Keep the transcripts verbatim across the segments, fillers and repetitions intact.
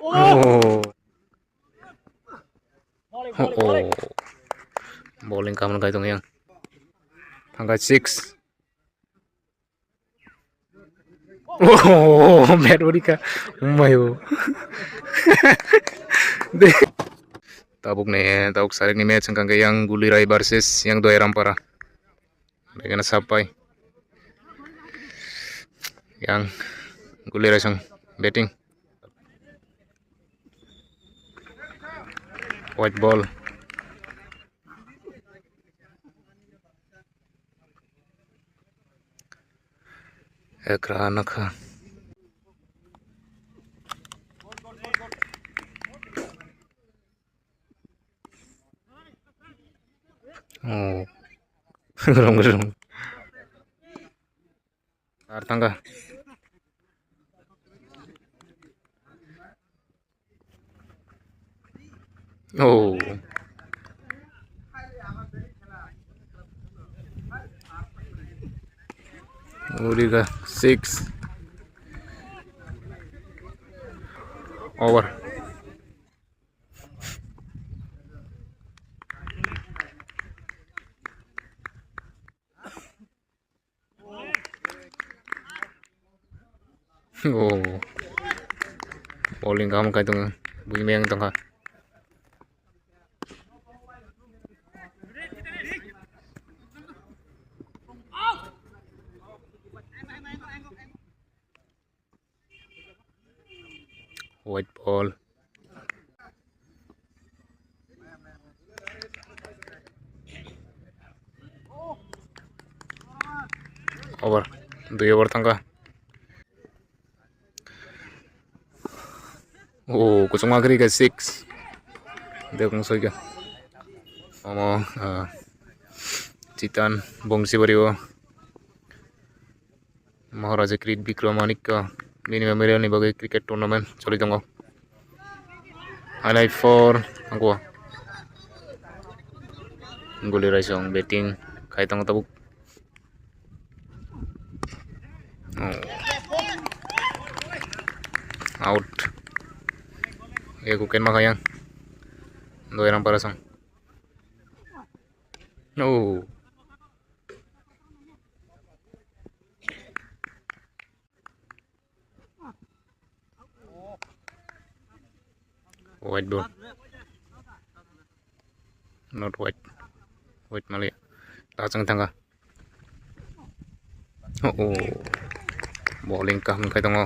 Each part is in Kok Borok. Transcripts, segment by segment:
Oh. Oh. Bowling kaman kai tong yang. Thangkai six. Oh, bad body ka. Mayo. Tabuk ne, tabuk sarik ni match wngkha yang Gulirai versus yang Doyarampara. Begana sapai. Yang Gulirai song batting. White ball. Ekra nakha. Oh. Rong rong. Ar tangga. Oh. Uriga six. Over. Oh. Bowling kaham khai tongo. Buini meng tongkha. White ball. Over. Dui over thangkha. Oh, kuchukma kwrwi kha six. Dekung soika. Omo, ah, Chitan Bongsi Bari o. Maharaja Kirit Bikram Manikya bini memorial ni bagwi cricket tournament choli tongo. Highlight for angkua. Guli Raisong batting khai tongo tabuk. Oh. Out. Eko kenma kayang. Doyarampara song. Oh. White ball. Not white. White mali. Tachang thanga. Oh, oh. Bowling kaham khai tongo.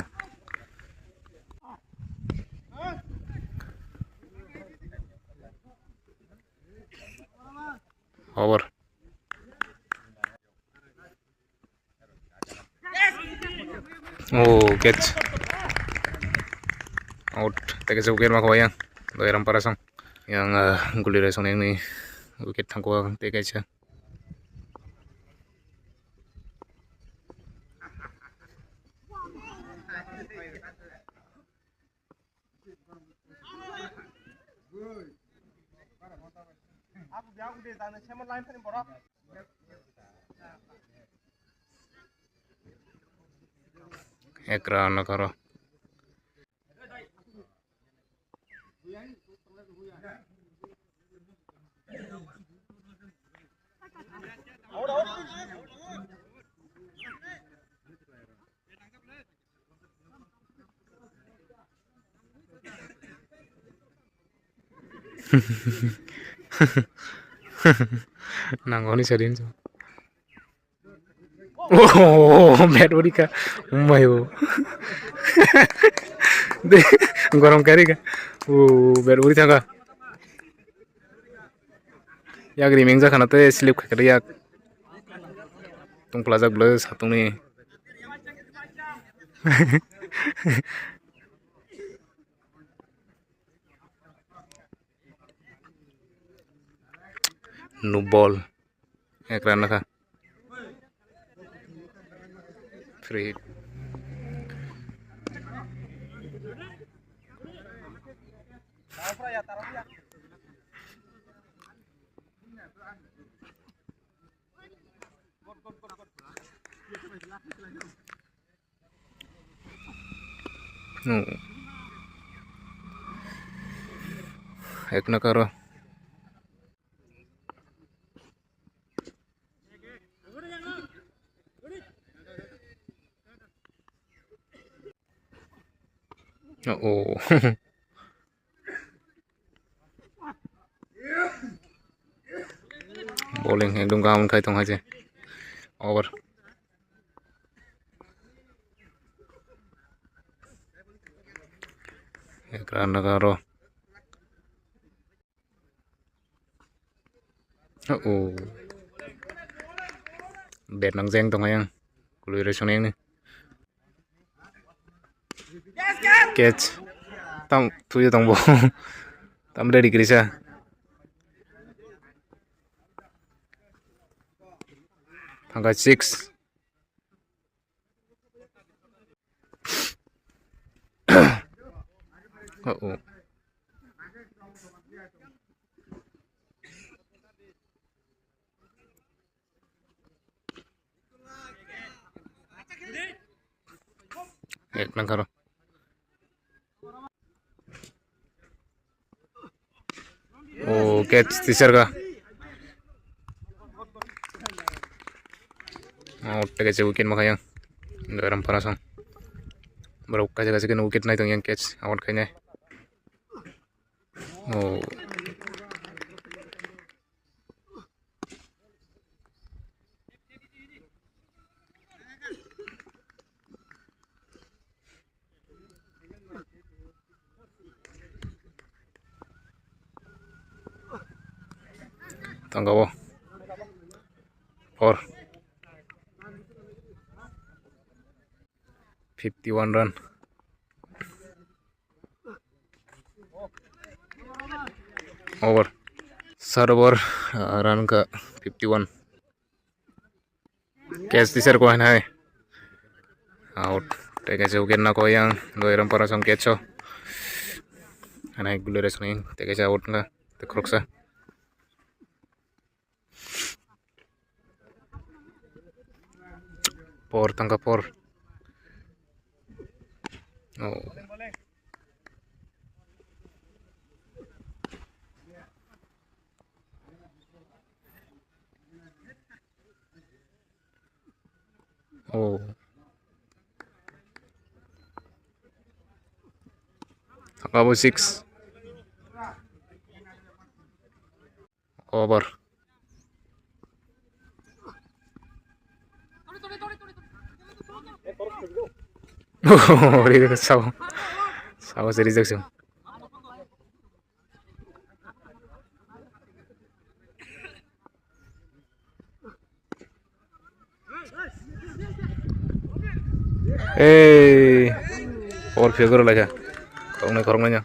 Over. Oh, catch. Out. Teke se wicket ma khawai yang. Doyarampara song. Yang, ah, Guli Raisong ni wicket thangkwa teke se. Ekra nakaro. Nangoni sadin so. Oh, bad body ka. Mayo. De, gorong kari ka. Oh, bad body thanga. Yak rimeng jakha na te slip khaikhe yak. Tungpla jak bwlwi satung ni. No ball. Ekra nakha. Free hit. Hmm. Ek nakaro. Oh. Bowling ekdom kaham khai tong hai se. Over. Ekran naga aro. Oh. Bet nang jeng tong yang. Kului re sung yang ni. Catch. Tam tuyo tong bo. Tam ready kiri sa. Thangka six. Oh. Ek nang karo. Oh, catch tisar ka. Oh, teke se wicket makaya. Doiram parasong. Bro, kaje kaje kena wicket nai tong yang catch. Out khainai. Oh. Tangkabo. Four. Fifty one run. Over. Sar over, ah, run ka fifty one. Catch tisar ko hai. Out. Teke se wicket na ko yang. Doiram parasong catch o. Anai gulure sung. Teke se out nga. Te khoroksa. Por tangka por. Oh. Oh. Tangka bo six. Over. Ori sao. Sao se rejection. Ei, over field goro laika. Khoroknwi khoroknwi no.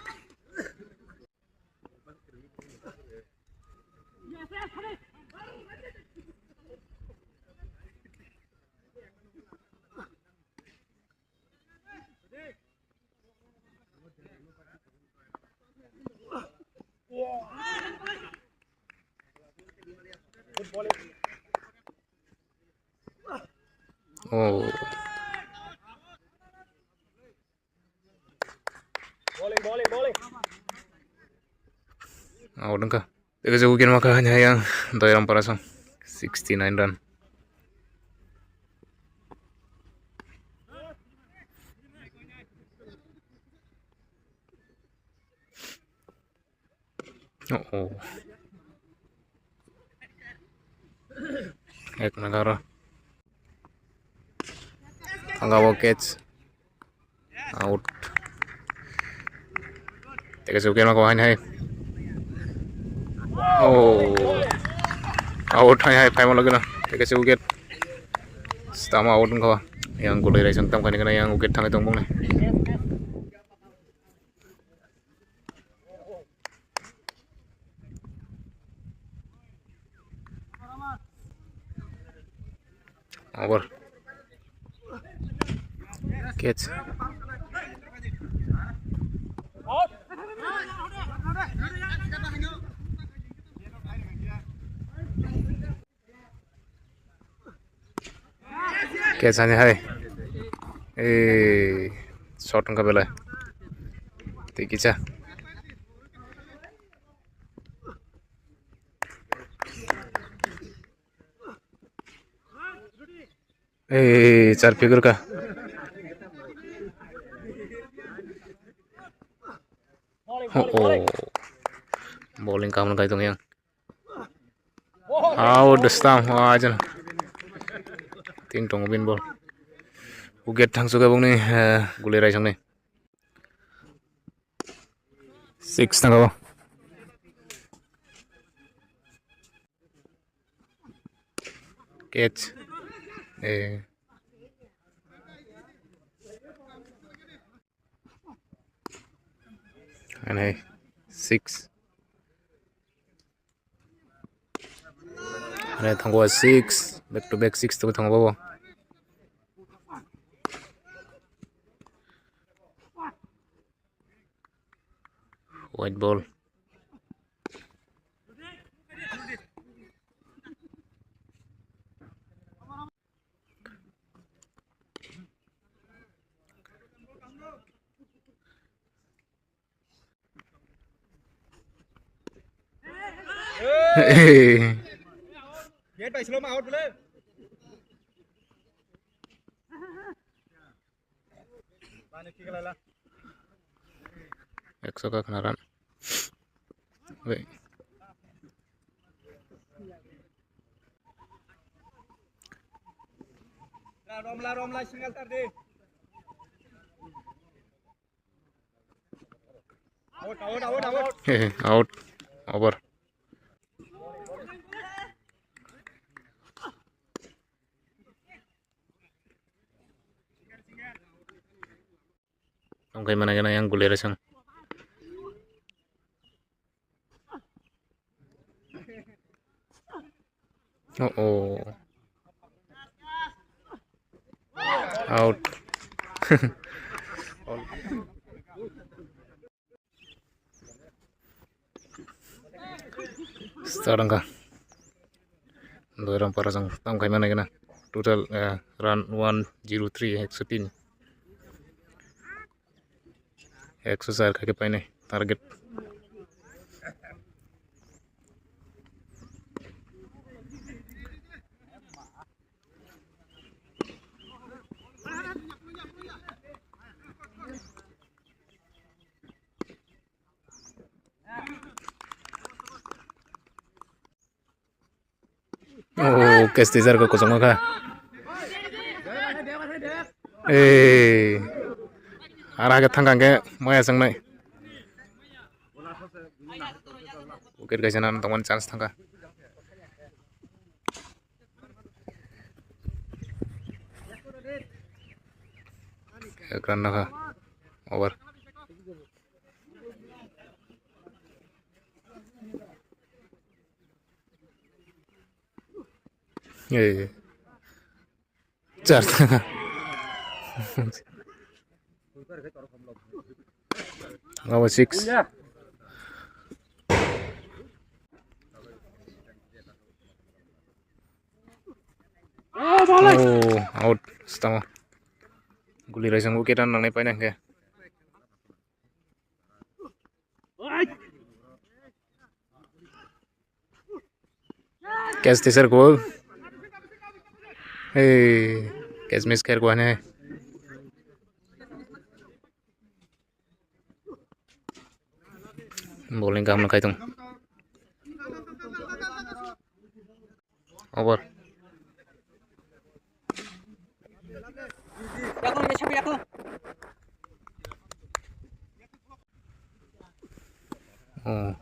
Oh. Out wngkha. Tei kaisa wicket makha haini hayang Doiram Parasong, sixty nine run. Oh, oh. Ek nagaro. Thangkabo catch. Out. Teke se wicket mako haini hai. Oh. Out haini hai phaima logino. Teke se wicket. Stama out wngkha. Yang gulai raisang tamkani kana yang wicket thangwi tong bongni. Over. Catch. Catch ani hai. Eh, shot wngkha belai. Tei kisa. Eh, char figur ka. Oh, oh. Bowling kamu kai tong yang. Out the stump. Wah, ajan. Tin tong bin ball. Wicket thang suka bung ni, eh, guli rai sang ni. Six tang kau. Catch. Eh. Ane six. Ane thango six. Back to back six to thango bo. White ball. Hey. Get by slow out bole. Ekso ka khna run. Wait. Romla, romla, single tar de. Out, out, out, out. He, he, out. Over. Tongkai mana gana yang gulai rasang. Oh, oh. Out. Start wngkha. Doiram para jang tam khaima nai gana. Total, eh, run one zero three, ekso tin. Ekso char khaikhe painai target. Oh, catch teaser ko kosong kha. Eh, ara ke thangkang ke maya sangnai. Wicket kaisa nan tongmani chance thangkha. Ekran nakha over. Eh. Char. Number six. Oh, out. Stama. Guli raisang wicket an nangnai paina hingke. Catch teaser ko. Hey, catch miss kher ko ane. Bowling kaham kaitung. Over. Oh.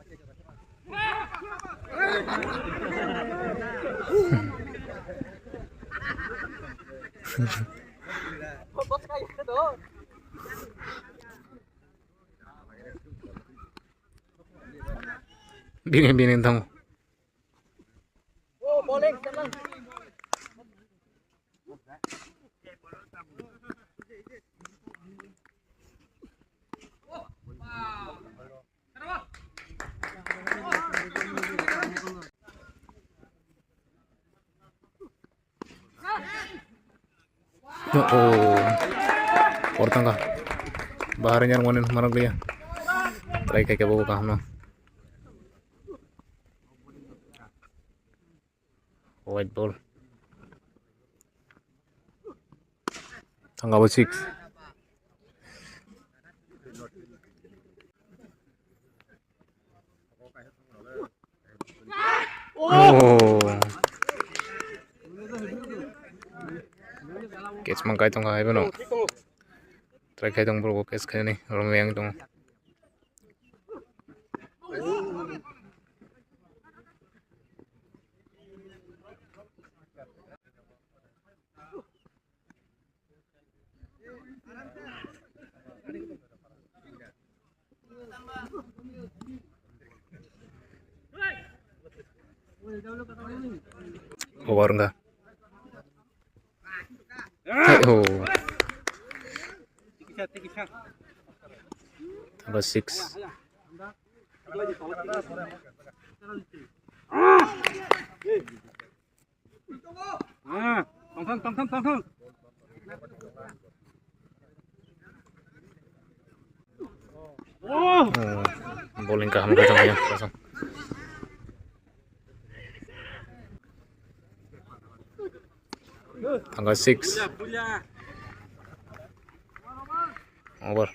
Bini, bini tong. Oh, portang ka. Bahar nyar monin marang liya. Try khai khe bo kaham no. White ball. Thangkabo six. Oh. Catch mang kai tong hai bono. Try khai tong bro, catch khai ni rom yang tong. Over wngkha. Hai ho. Number six. Ah, tongthang, tongthang, tongthang. Oh. Hmm, bowling kaham khe tongkha ya, kosong. Tangka six. Over.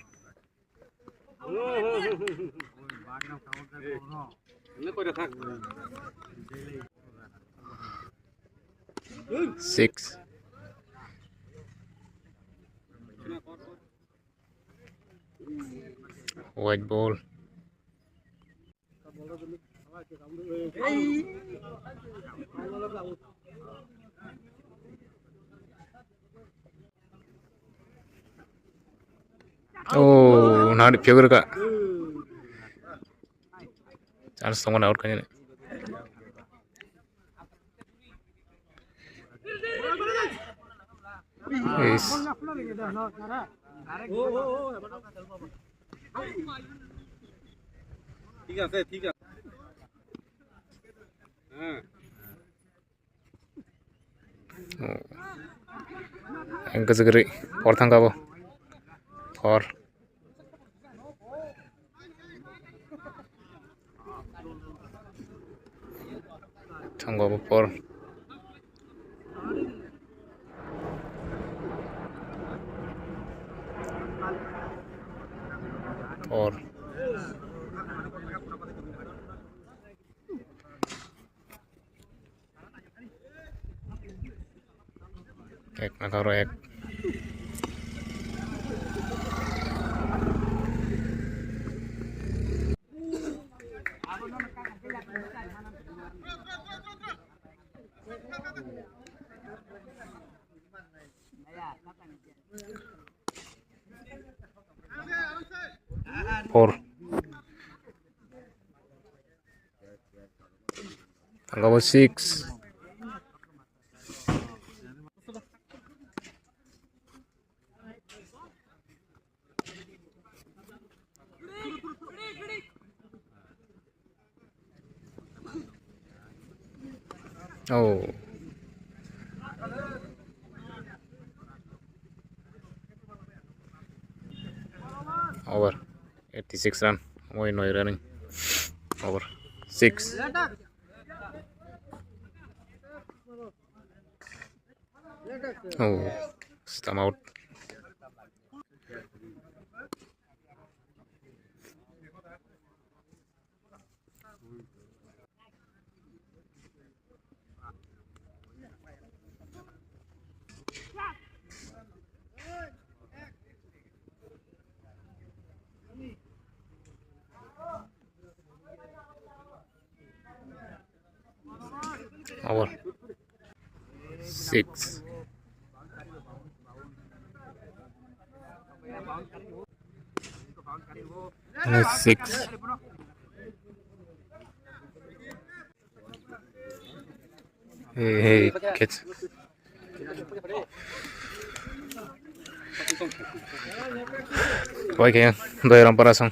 Six. White ball. Oh, nari figur ka. Chance tongo na out kanya. Yes. ঠিক আছে, ঠিক আছে। হ্যাঁ। Ang kwchwgwrwi por thangkha bo. Por. Thangkha bo por. Por. Ek, atharo ek. Four. Tangkabo six. Oh. Over. Eighty-six run. Oi, noi running. Over. Six. Oh, stamp out. Over. Six. Six. Hey, hey, catch. Oi, kaya, doi ram para song.